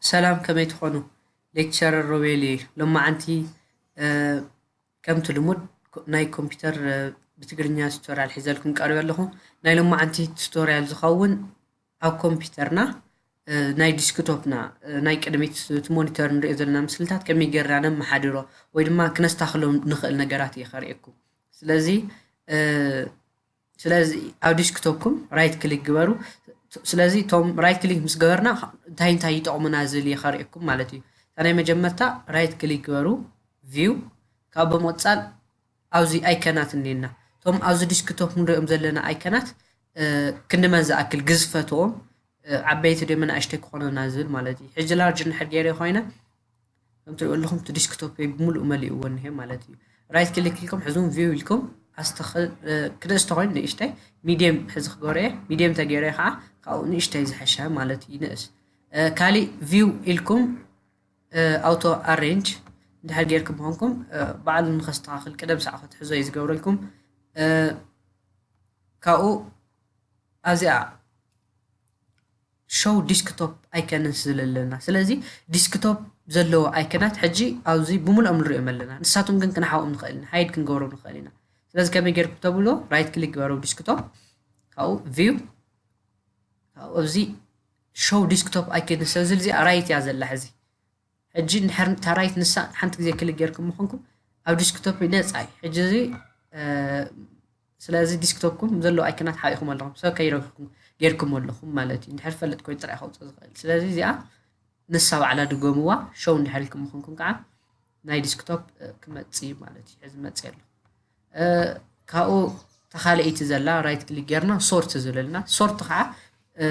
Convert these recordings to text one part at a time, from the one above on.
ሰላም፣ ከመይ ትኾኑ? ሌክቸረር ሮቤል እየ። ሎማዓንቲ፣ እ፣ ከምቲ ልሙድ ኮ-፣ ናይ ኮምፒውተር፣ እ፣ ብትግርኛ ቱቶሪያል ሒዘልኩም ቀሪበ ኣለኹ። ናይ ሎማዓንቲ ቱቶሪያል ዝኸውን ኣብ ኮምፒውተርና፣ እ፣ ናይ ዲስክቶፕና፣ እ፣ ናይ ቅድሚት እቲ ሞኒተር ንሪኦ ዘለና ምስልታት ከመይ ጌርና ነመሓድሮ ወይ ድማ ክነስተኻኽሎም ንኽእል ነገራት እየ ከርእየኩም። ስለዚ፣ እ፣ ስለዚ ኣብ ዲስክቶፕኩም ራይት ክሊክ ግበሩ። ስለዚ እቶም ራይት ክሊክ ምስ ገበርና እንታይ እንታይ ይጠቕሙና ዝብል እየ ከርእየኩም ማለት እዩ። እታ ናይ መጀመርታ ራይት ክሊክ ግበሩ፣ ቪው። ካብ ብምቕጻል ኣብዚ ኣይከናት እኒና። እቶም ኣብዚ ዲስክቶፕ ንሪኦም ዘለና ኣይከናት፣ እ፣ ክንዲ መን ዝኣክል ግዝፈትኦም፣ እ፣ ዓበይቲ ድዮም ንኣሽተይ ክኾኑና ዝብል ማለት እዩ። ሕጂ ላርጅ እንድሕር ገይረ ኮይነ፣ ከም ትሪእዎ ኣለኹም እቲ ዲስክቶፕ ብምሉእ መሊእዎ እኒሄ ማለት እዩ። ራይት ክሊክ ኢልኩም ሕዙም ቪው ኢልኩም ኣስተኸ-፣ እ፣ ክንእስ ተኾይኑ ንእሽተይ፣ ሚድየም ሕዚ ክገብሮ እየ። ሚድየም ተገይረ ከዓ ካብኡ ንእሽተይ ዝሐሸ ማለት እዩ፣ ይንእስ። እ፣ ካሊእ ቪው ኢልኩም፣ እ፣ ኣውቶ ኣሬንጅ እንድሕር ጌርኩም ምዃንኩም፣ እ፣ ባዕሉ ንኸስተኻኽል ቅደም ሰዓት ክትሕዞ እዩ ዝገብረልኩም። እ፣ ካብኡ ኣብዚኣ ሾው ዲስክቶፕ ኣይከንስ ዝብል ኣለና። ስለዚ ዲስክቶፕ ዘለዎ ኣይከናት ሕጂ ኣብዚ ብምልኦም ንሪኦም ኣለና። ንሳቶም ግን ክንሓዎም ንኽእል ኢና፣ ሃይድ ክንገብሮም ንኽእል ኢና። ስለዚ ከመይ ጌርኩም ተብሎ ራይት ክሊክ ግበሩ ዲስክቶፕ፣ ካብኡ ቪው፣ ካብኡ ኣብዚ ሾው ዲስክቶፕ ኣይከንስ ዝብል እዚኣ ራይት እያ ዘላ ሕዚ። ሕጂ እንድሕር እታ ራይት ንሳ ሓንቲ ግዜ ክሊክ ጌርኩም ምዃንኩም ኣብ ዲስክቶፕ ነጻ እዩ። ሕጂ እዚ፣ እ፣ ስለዚ ዲስክቶፕኩም ዘሎ ኣይከናት ሓቢእኹም ኣለኹም፣ ሰብ ከይረብሕኩም ጌርኩም ኣለኹም ማለት እዩ። እንድሕር ፈልጥ ኮይኑ ጥራይ ከውፅእ ዝኽእል። ስለዚ እዚኣ ንሳ ባዕላ ድገምዋ፣ ሾው እንድሕር ኢልኩም ምዃንኩም ከዓ ናይ ዲስክቶፕ፣ እ፣ ክመጽእ እዩ ማለት እዩ። ሕዚ መጽእ ኣሎ። እ፣ ካብኡ ተኻልኢቲ ዘላ ራይት ክሊክ ጌርና ሶርት ዝብለልና። ሶርት ከዓ፣ እ፣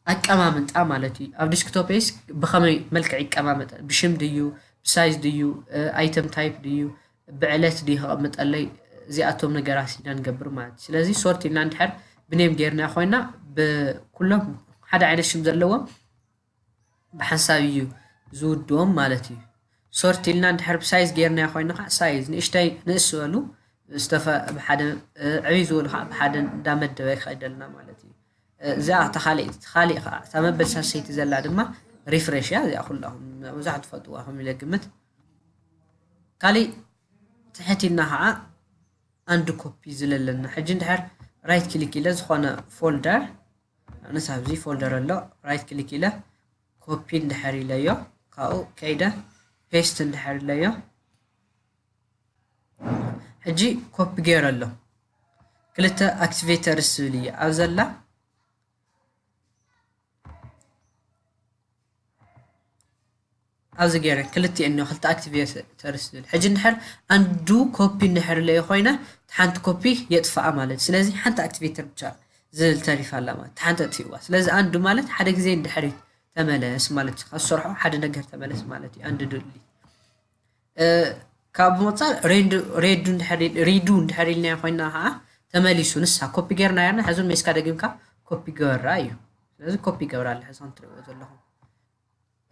ኣቀማምጣ ማለት እዩ። ኣብ ዲስክቶፕስ ብኸመይ መልክዕ ይቀማመጥ? ብሽም ድዩ? ብሳይዝ ድዩ? እ፣ ኣይተም ታይፕ ድዩ? ብዕለት ድዩ ከቐምጠለይ? እዚኣቶም ነገራት ኢና ንገብር ማለት እዩ። ስለዚ ሶርት ኢልና እንድሕር ብኔም ጌርና ኮይና ብኩሎም ሓደ ዓይነት ሽም ዘለዎም ብሓንሳብ እዩ ዝውድኦም ማለት እዩ። ሶርት ኢልና እንድሕር ብሳይዝ ጌርናዮ ኮይና ከዓ ሳይዝ ንእሽተይ ንእስ ዝበሉ ዝተፈ-፣ ብሓደ፣ እ፣ ዕብይ ዝበሉ ከዓ ብሓደ እንዳመደበ ይኸይደልና ማለት እዩ። እ፣ እዚኣ እታ ካሊእ፣ ካሊእ ከዓ እታ መበል ሳልሰይቲ ዘላ ድማ ሪፍሬሽ እያ። እዚኣ ኩላኹም መብዛሕትኡ ትፈልጥዋ ከም ኢለ ግምት። ካሊእ ትሕት ኢልና ከዓ ኣንድ ኮፒ ዝለለና። ሕጂ እንድሕር ራይት ክሊክ ኢለ ዝኾነ ፎልደር፣ ንስ ኣብዚ ፎልደር ኣሎ፣ ራይት ክሊክ ኢለ ኮፒ እንድሕር ኢለዮ፣ ካብኡ ከይደ ፔስት እንድሕር ኢለዮ፣ ሕጂ ኮፒ ገይረ ኣሎ። ክልተ ኣክቲቬተርስ ዝብል እዩ ኣብ ዘላ። ኣብዚ ገይረ ክልቲኤን እኒኦ፣ ክልተ ኣክቲቬተርስ ዝብል። ሕጂ እንድሕር ኣንዱ ኮፒ እንድሕር ኢለዮ ኮይነ፣ እቲ ሓንቲ ኮፒ የጥፍኣ ማለት እዩ። ስለዚ ሓንቲ ኣክቲቬተር ብቻ ዝብል ተሪፋ ኣላ ማለት፣ እቲ ሓንቲ ኣጥፊእዋ። ስለዚ ኣንዱ ማለት ሓደ ግዜ እንድሕር ተመለስ ማለት እዩ። ካብ ዝሰርሖ ሓደ ነገር ተመለስ ማለት እዩ። ኣንዱ ድሊ። እ፣ ካብ ብምቕጻል ሬንዱ-፣ ሬዱ እንድሕር ኢል-፣ ሪዱ እንድሕር ኢልናዮ ኮይና ከዓ ተመሊሱ፣ ንሳ ኮፒ ጌርናያ እና፣ ሕዚ እውን ሜስካ ደጊምካ ኮፒ ገበራ እዩ። ስለዚ ኮፒ ገብራ ኣለ፣ ሕዚ ከም ትሪእዎ ዘለኹም።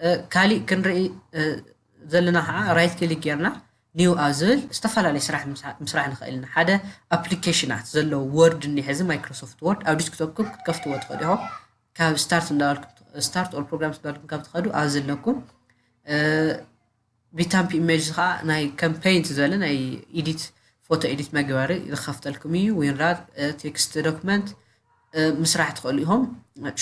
እ፣ ካሊእ ክንርኢ፣ እ፣ ዘለና ከዓ ራይት ክሊክ ጌርና ኒው ኣብ ዝብል ዝተፈላለየ ስራሕ ምሳ-፣ ምስራሕ ንኽእል ኢና። ሓደ ኣፕሊኬሽናት ዘለዎ ወርድ እኒአ፣ ሕዚ ማይክሮሶፍት ወርድ ኣብ ዲስክቶፕኩም ክትከፍትዎ ትኽእሉ ኢኹም። ካብ ስታርት እንዳበልኩም፣ ስታርት ኦል ፕሮግራምስ እንዳበልኩም ካብ ትኸዱ ኣብዚ ኣለኩም። እ፣ ቢታምፕ ኢሜጅ ከዓ ናይ ከም ፔይንት ዝበለ ናይ ኤዲት፣ ፎቶ ኤዲት መግበሪ ዝኸፍተልኩም እዩ። ዊንራር፣ እ፣ ቴክስት ዶክመንት፣ እ፣ ምስራሕ ትኽእሉ ኢኹም።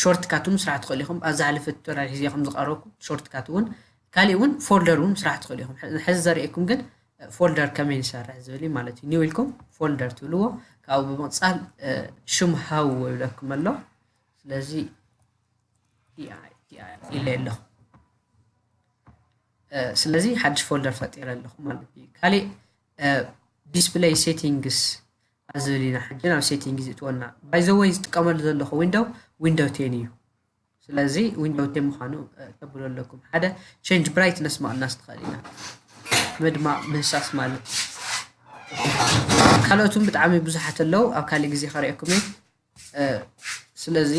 ሾርት ካት እውን ምስራሕ ትኽእሉ ኢኹም። ኣብ ዝሓለፈ ቱቶሪያል ሒዘ ከም ዝቐረብኩ ሾርት ካት እውን፣ ካሊእ እውን ፎልደር እውን ምስራሕ ትኽእሉ ኢኹም። ሕዚ ዘርእየኩም ግን ፎልደር ከመይ ንሰርሕ ዝብል እዩ ማለት እዩ። ኒው ኢልኩም ፎልደር ትብልዎ፣ ካብኡ ብምቕጻል፣ እ፣ ሽም ሃው ይብለኩም ኣሎ። ስለዚ ዲኣይ፣ ዲኣይ ኢለ ኣለኹ። እ፣ ስለዚ ሓድሽ ፎልደር ፈጢረ ኣለኹ ማለት እዩ። ካሊእ፣ እ፣ ዲስፕሌይ ሴቲንግስ ኣብ ዝብል ኢና። ሕጂ ናብ ሴቲንግስ ይእትወና። ባይ ዘ ወይ ዝጥቀመሉ ዘለኹ ዊንዶው፣ ዊንዶው ቴን እዩ። ስለዚ ዊንዶው ቴን ምዃኑ፣ እ፣ ተብሎ ኣለኩም። ሓደ ቼንጅ ብራይትነስ ምቕናስ ንኽእል ኢና። ምድማቕ ምህሳስ ማለት እዩ። ካልኦት እውን ብጣዕሚ ብዙሓት ኣለዉ። ኣብ ካሊእ ግዜ ከርእየኩም እየ። እ፣ ስለዚ፣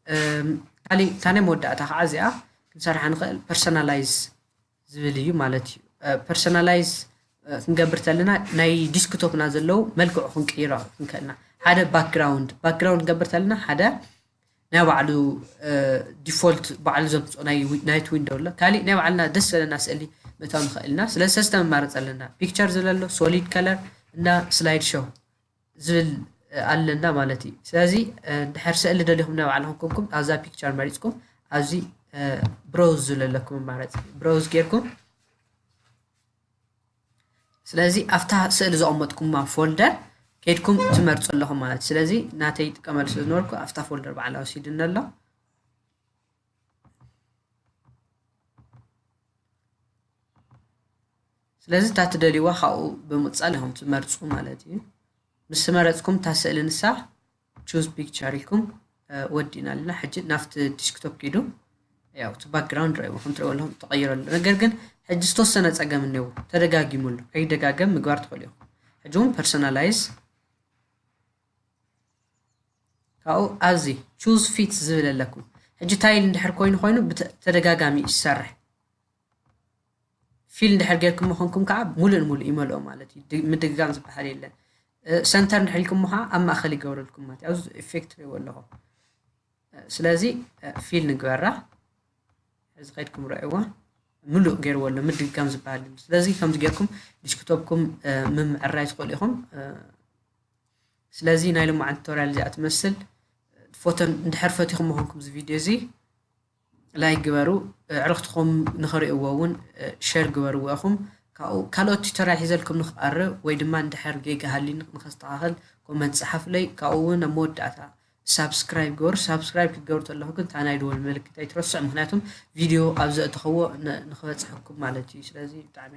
እም፣ ካሊእ እታ ናይ መወዳእታ ከዓ እዚኣ ክንሰርሓ ንኽእል ፐርሰናላይዝ ዝብል እዩ ማለት እዩ። እ፣ ፐርሰናላይዝ፣ እ፣ ክንገብር ተለና ናይ ዲስክቶፕና ዘለዉ መልክዑ ክንቅይሮ ክንክእልና። ሓደ ባክግራውንድ፣ ባክግራውንድ ክንገብር ተለና ሓደ ናይ ባዕሉ ዲፎልት ባዕሉ ዘምፅኦ ናይቲ ዊንዶ ኣሎ። ካሊእ ናይ ባዕልና ደስ ዘለና ስእሊ ምእታው ንኽእል ኢና። ስለዚ ሰለስተ መማረፂ ኣለና። ፒክቸር ዝለሎ፣ ሶሊድ ከለር እና ስላይድ ሾው ዝብል ኣለና ማለት እዩ። ስለዚ እንድሕር ስእሊ ደሊኹም ናይ ባዕልኹም ኮንኩም ኣብዛ ፒክቸር መሪፅኩም ኣብዚ ብሮዝ ዝለለኩም መማረፂ ብሮዝ ጌርኩም ስለዚ ኣብታ ስእሊ ዘቐመጥኩማ ፎልደር ከይድኩም ትመርፁ ኣለኹም ማለት እዩ። ስለዚ ናተይ ይጥቀመሉ ስለ ዝነበርኩ ኣብታ ፎልደር ባዕላ ወሲድኒ ኣሎ። ስለዚ እታ ትደልይዋ ካብኡ ብምቕፃል ኢኹም ትመርፁ ማለት እዩ። ምስ መረፅኩም እታ ስእሊ ንሳ ቹዝ ፒክቸር ኢልኩም ወዲእና ኣለና። ሕጂ ናብቲ ዲስክቶፕ ኪዱ ያው እቲ ባክግራውንድ ረእይዎ ከም ትሪእዎ ኣለኹም ተቐይሩ ኣሎ። ነገር ግን ሕጂ ዝተወሰነ ፀገም እኒዎ ተደጋጊሙ ኣሎ። ከይደጋገም ምግባር ትኽእሉ ኢኹም። ሕጂ እውን ፐርሶናላይዝ ካብኡ ኣብዚ ቹዝ ፊት ዝብል ኣለኩም። ሕጂ ታይል እንድሕር ኮይኑ ኮይኑ ብተደጋጋሚ እዩ ዝሰርሕ። ፊል እንድሕር ጌርኩም ምኾንኩም ከዓ ሙሉእ ንሙሉእ ይመልኦ ማለት እዩ። ምድግጋም ዝበሃል የለን። ሰንተር እንድሕር ኢልኩም ከዓ ኣብ ማእኸል ይገብረልኩም ማለት እዩ። ኣብዚ ኢፌክት ሪእዎ ኣለኹ። ስለዚ ፊል ንግበራ። እዚ ከይድኩም ረእይዋ ምሉእ ገይርዎ ኣሎ። ምድግጋም ዝበሃል የለን። ስለዚ ከምዚ ጌርኩም ዲስክቶፕኩም ምምዕራይ ትኽእሉ ኢኹም። ስለዚ ናይ ሎማዓንቲ ቱቶሪያል እዚኣ ትመስል። ፎቶ እንድሕር ፈቲኹም ምኾንኩም እዚ ቪድዮ እዚ ላይክ ግበሩ። ኣዕሩኽትኹም ንኽርእይዎ እውን ሸር ግበርዎ ኢኹም። ካብኡ ካልኦት ቱቶሪያል ሒዘልኩም ንኽቐርብ ወይ ድማ እንድሕር ጌጋ ሃልዩ ንኸስተኻኽል ኮመንት ጸሓፉለይ። ካብኡ እውን ኣብ መወዳእታ ሳብስክራይብ ግበሩ። ሳብስክራይብ ክትገብሩ ተለኹ ግን እታ ናይ ደወል ምልክት ኣይትረስዑ። ምኽንያቱም ቪድዮ ኣብ ዘእተኽዎ ንኽበጽሐኩም ማለት እዩ። ስለዚ ብጣዕሚ